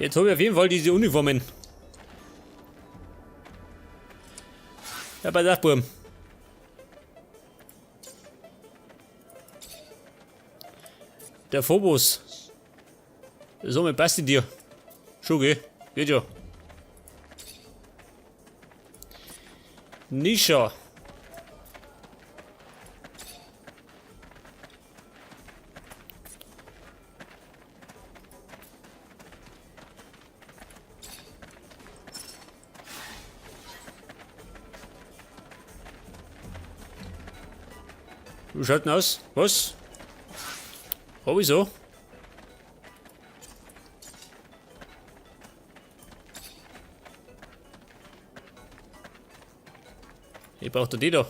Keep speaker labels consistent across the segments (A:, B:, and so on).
A: Jetzt habe ich auf jeden Fall diese Uniformen. Ja, pass auf, Burm. Der Phobos. So, mir passt in dir. Schon, gell? Geht ja. Nisha. Wie schaut denn aus? Was? Hab ich so? Ich brauche die da.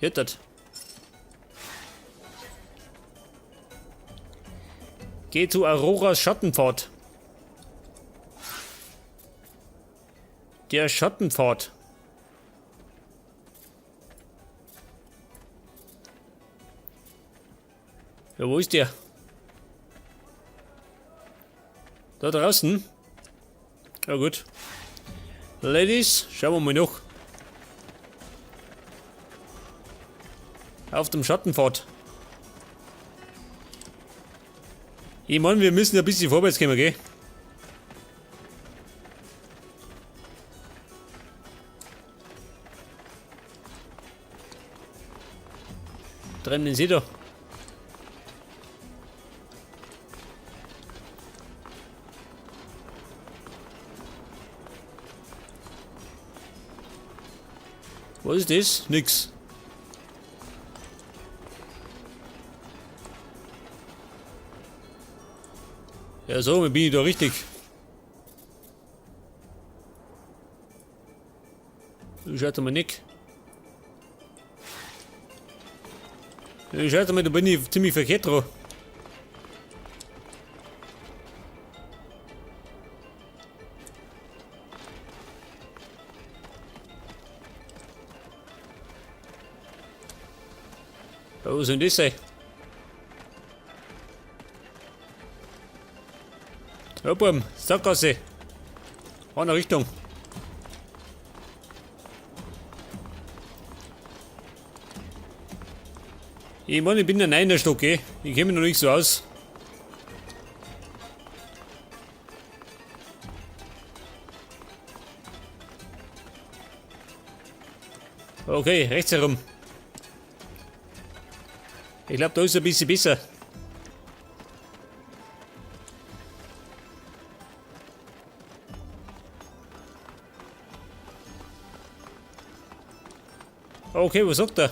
A: Hier das. Geh zu Auroras Schattenpfad. Der Schattenpfad. Ja, wo ist der? Da draußen? Ja gut. Ladies, schauen wir mal noch. Auf dem Schattenpfad. Ich meine, wir müssen ein bisschen vorwärts kommen, gell? Trennen Sie da. Was ist das? Nix. Ja, so, bin ich da richtig. Schaut mal nicht. Schaut mal, da bin ich ziemlich verkehrt dran. Wo soll das sein? Ja, Buben, Sackgasse. Andere Richtung. Ich meine, ich bin der 9. Stock, eh? Ich kenne mich noch nicht so aus. Okay, rechts herum. Ich glaube, da ist ein bisschen besser. Okay, was sagt er?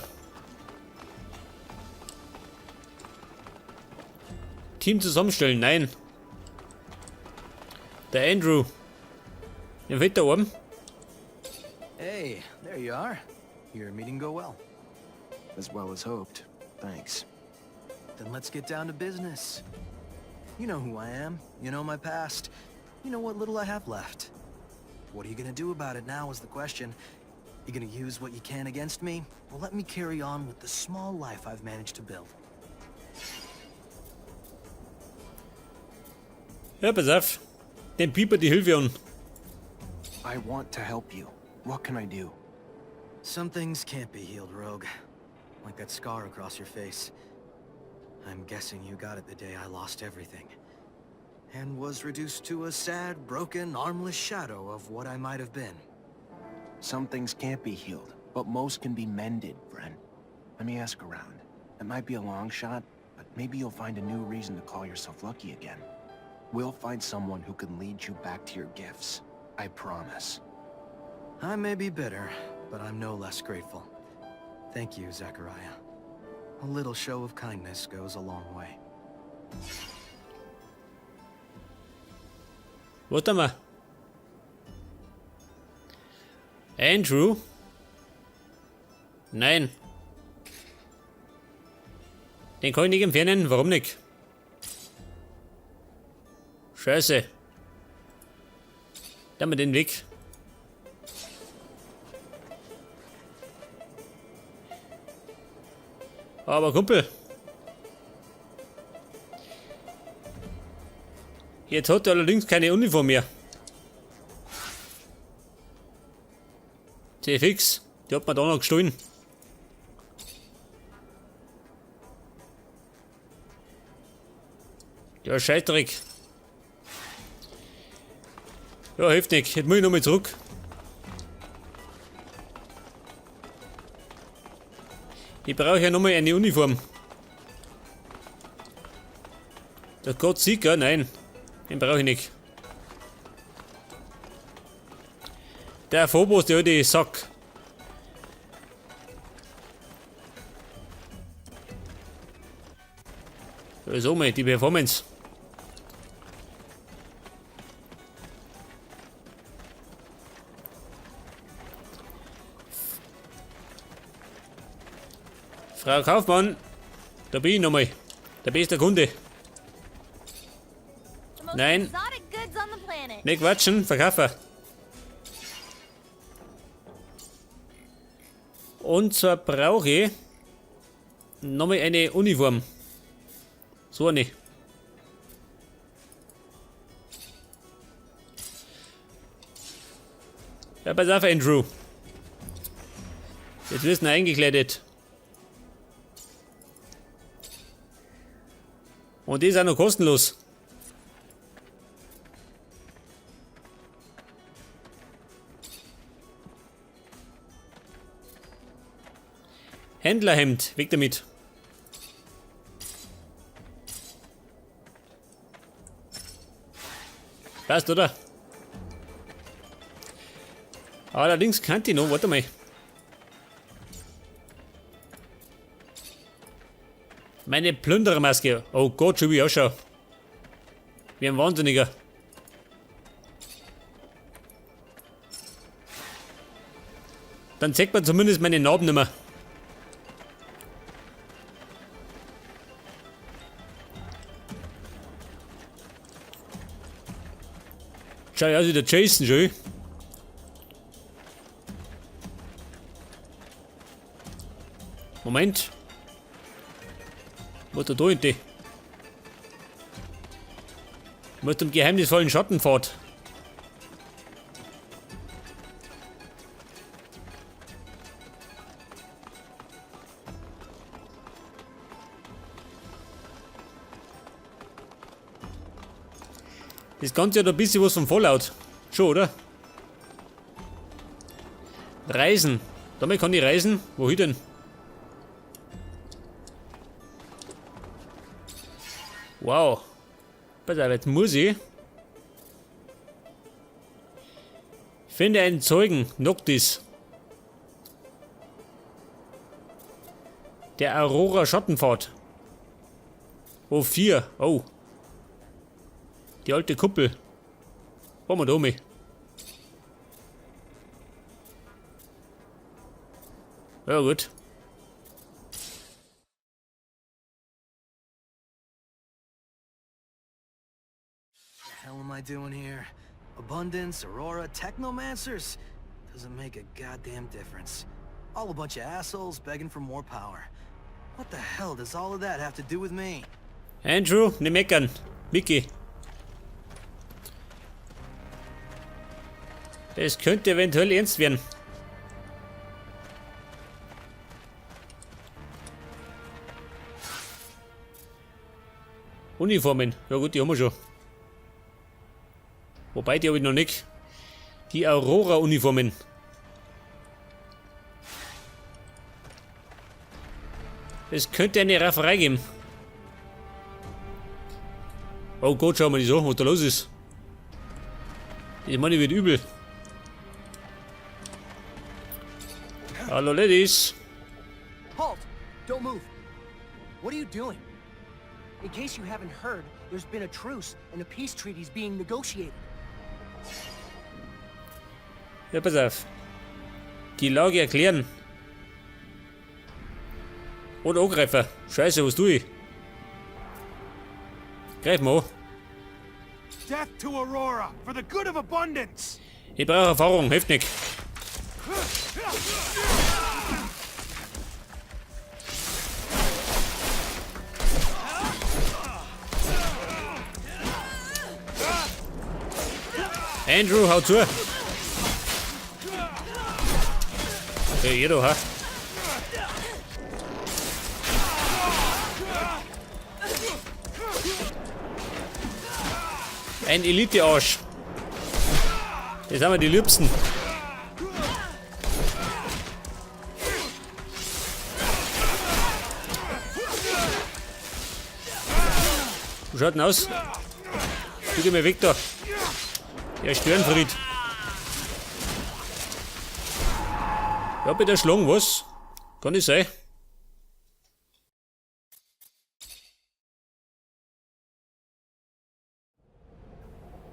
A: Team zusammenstellen, nein. Der Andrew. Der fehlt da oben.
B: Hey, there you are. Your meeting go well.
C: As well as hoped. Thanks.
B: Then let's get down to business. You know who I am. You know my past. You know what little I have left. What are you gonna do about it now is the question. You gonna use what you can against me? Or let me carry on with the small life I've managed to build?
A: Ja, pass auf. Den Pieper die Hilfe an.
C: I want to help you. What can I do?
B: Some things can't be healed, Rogue. Like that scar across your face. I'm guessing you got it the day I lost everything. And was reduced to a sad, broken, armless shadow of what I might have been.
C: Some things can't be healed, but most can be mended, friend. Let me ask around. It might be a long shot, but maybe you'll find a new reason to call yourself lucky again. We'll find someone who can lead you back to your gifts. I promise.
B: I may be bitter, but I'm no less grateful. Thank you, Zachariah. A little show of kindness goes a long way.
A: Warte mal. Andrew? Nein. Den kann ich nicht entfernen. Warum nicht? Scheiße. Dann mal den Weg. Aber Kumpel. Jetzt hat er allerdings keine Uniform mehr. CFX, die hat man da noch gestohlen. Ja, Scheißdreck. Ja, hilft nicht. Jetzt muss ich nochmal zurück. Ich brauche ja nochmal eine Uniform. Der Gott sieht, gell? Nein. Den brauche ich nicht. Der Phobos, der alte Sack. So mal, die Performance. Frau Kaufmann, da bin ich nochmal. Der beste Kunde. Nein. Nicht quatschen, verkaufen. Und zwar brauche ich nochmal eine Uniform. So eine. Ja, pass auf, Andrew. Jetzt wirst du eingekleidet. Und die ist auch noch kostenlos. Händlerhemd, weg damit. Passt, oder? Allerdings kann ich noch, warte mal. Meine Plünderermaske. Oh Gott, schon wie ich ausschaue. Wie ein Wahnsinniger. Dann zeigt man zumindest meine Narben nicht mehr. Schau ich aus wie der Jason, schön. Moment. Was da hinten? Ich muss zum geheimnisvollen Schattenpfad. Das Ganze hat ein bisschen was vom Fallout. Schon, oder? Reisen. Damit kann ich reisen. Wohin denn? Wow. Pass auf, jetzt muss ich. Finde einen Zeugen. Noctis. Der Aurora Schattenpfad. Oh, 4. Oh. Die alte Kuppel. Fahren wir da um. Ja, gut.
B: What the hell am I doing here? Abundance, Aurora, Technomancers? Doesn't make a goddamn difference. All a bunch of assholes begging for more power. What the hell does all of that have to do with me?
A: Andrew, nicht meckern. Mickey. Das könnte eventuell ernst werden. Uniformen. Ja gut, die haben wir schon. Wobei, die habe ich noch nicht. Die Aurora-Uniformen. Es könnte eine Rafferei geben. Oh Gott, schau mal die so, was da los ist. Ich meine, die wird übel. Hallo Ladies.
D: Halt! Don't move! What are you doing? In case you haven't heard, there's been a truce and a peace treaty's being negotiated.
A: Ja, pass auf. Die Lage erklären. Oder angreifen. Scheiße, was tue ich? Greif mal an.
C: Death to Aurora, for the good of abundance!
A: Ich brauche Erfahrung, hilft nicht. Andrew, hau zu. Ja, ihr da, ha? Ein Elite-Arsch. Das sind wir die Liebsten. Wie schaut denn aus? Du geh mir weg da. Ja, Störenfried. Ja, bei der Schlong, was? Kann nicht sein.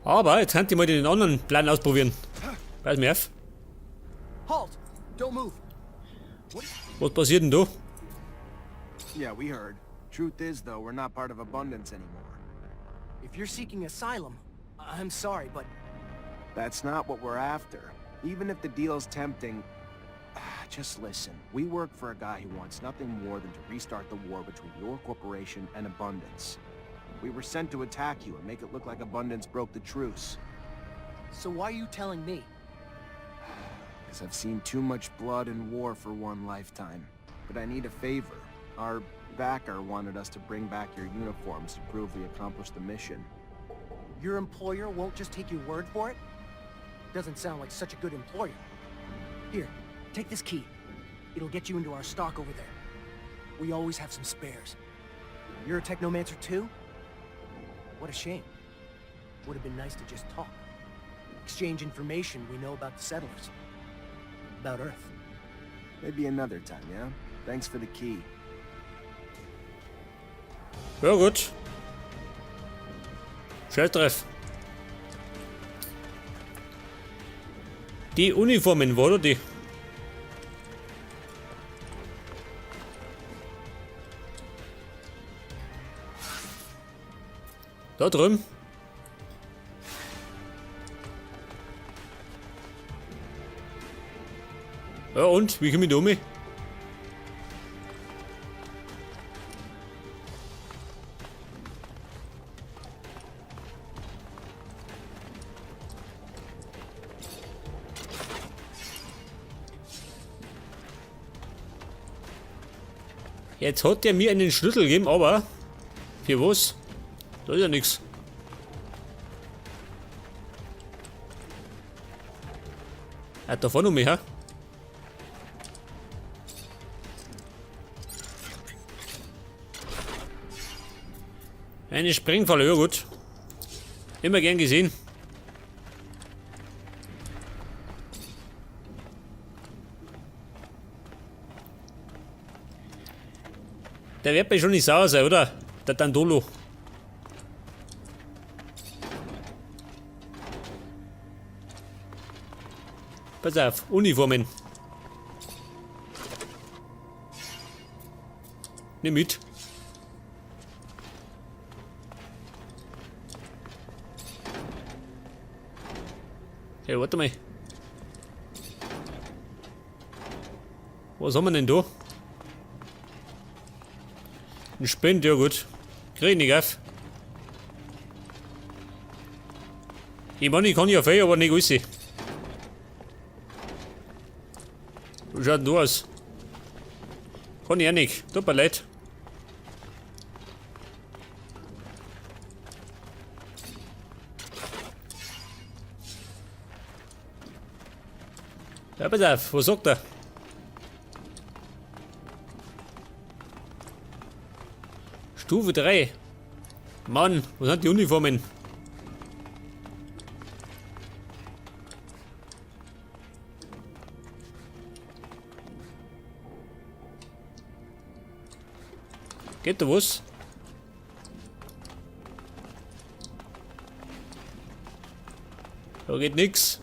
A: Aber jetzt könnt ihr mal den anderen Plan ausprobieren. Pass mir auf.
D: Halt! Don't move!
A: Was passiert denn da?
C: Yeah, we heard. Truth is, though, we're not part of Abundance anymore.
D: If you're seeking asylum, I'm sorry, but
C: That's not what we're after. Even if the deal's tempting, just listen. We work for a guy who wants nothing more than to restart the war between your corporation and Abundance. We were sent to attack you and make it look like Abundance broke the truce.
D: so why are you telling me?
C: Because I've seen too much blood and war for one lifetime. But I need a favor. Our backer wanted us to bring back your uniforms to prove we accomplished the mission.
D: Your employer won't just take your word for it? Doesn't sound like such a good employer. Here, take this key. It'll get you into our stock over there. We always have some spares. You're a technomancer too? What a shame. Would have been nice to just talk. Exchange information we know about the settlers. About Earth.
C: Maybe another time, yeah? Thanks for the key.
A: Ja, gut. Scheiß drauf. Die Uniformen, wo oder die? Da drüben. Ja und? Wie komme ich da um? Jetzt hat der mir einen Schlüssel gegeben, aber für was? Da ist ja nichts. Er hat da vorne um mich, hä? Eine Sprengfalle, ja gut. Immer gern gesehen. Der wird mir schon nicht sauer sein, oder? Der Dandolo. Pass auf, Uniformen. Nimm mit. Hey, warte mal. Was haben wir denn da? Ein Spind, ja gut. Krieg ich nicht auf. Ich meine, ich kann ja viel, aber nicht alles. Wie schaut denn du aus? Kann ich auch nicht. Tut mir leid. Ja, pass auf, was sagt er? Stufe 3. Mann, wo sind die Uniformen? Geht da was? Da geht nix.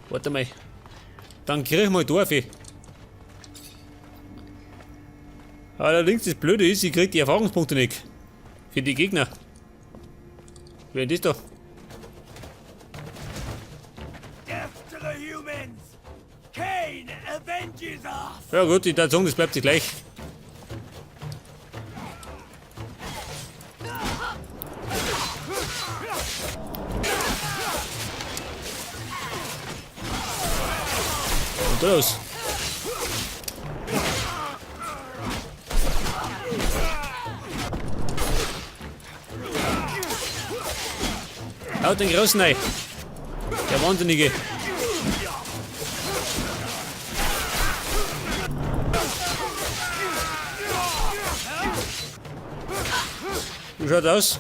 A: Warte mal. Dann krieg ich mal Dorf. Allerdings das Blöde ist, ich krieg die Erfahrungspunkte nicht. Für die Gegner. Wer ist das da?
E: Death to the humans! Kane avenges us!
A: Ja gut, die Situation, das bleibt sich gleich. Los. Haut den Großen rein. Der Wahnsinnige. Wie schaut aus?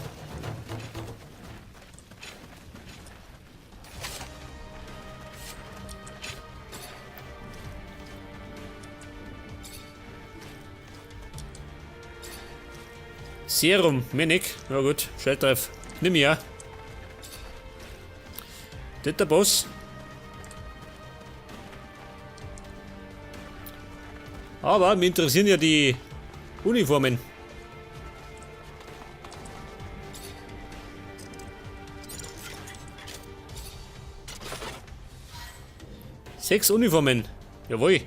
A: Serum, mehr nicht. Na gut, Schaltreif. Nimm ich ja. Dritter Boss. Aber mich interessieren ja die Uniformen. Sechs Uniformen. Jawohl.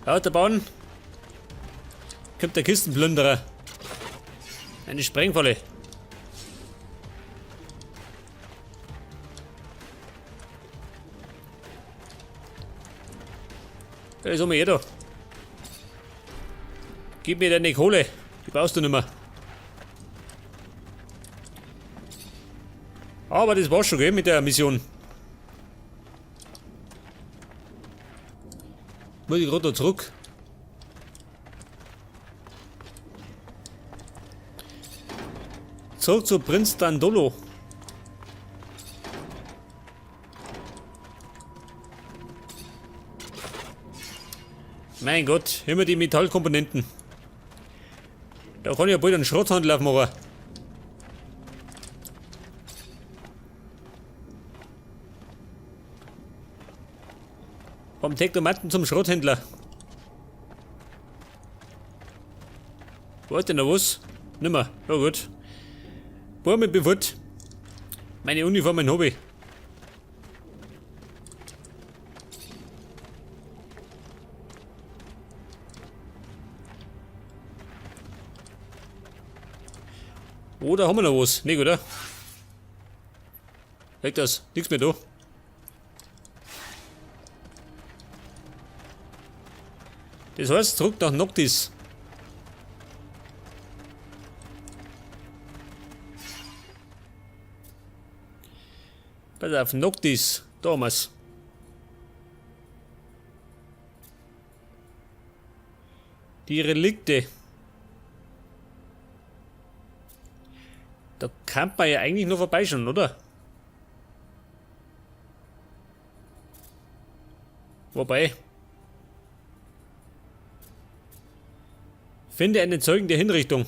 A: Autobahn. Kommt der Kistenplünderer. Eine Sprengfalle. Da ist immer jeder. Gib mir deine Kohle. Die brauchst du nicht mehr. Aber das war's schon, gell, mit der Mission. Muss ich gerade noch zurück. Zurück zu Prinz Dandolo. Mein Gott, immer die Metallkomponenten. Da kann ich ja bald einen Schrotthandel aufmachen. Vom Tektomaten zum Schrotthändler. Wollt ihr noch was? Nimmer. Ja gut. Boah, mit bin fort. Meine Uniform, mein Hobby. Oder haben wir noch was? Nee, oder? Weg das. Nix mehr da. Das heißt, zurück nach Noctis. Pass auf, Noctis. Thomas. Die Relikte. Da kann man ja eigentlich nur vorbeischauen, oder? Wobei. Finde einen Zeugen der Hinrichtung.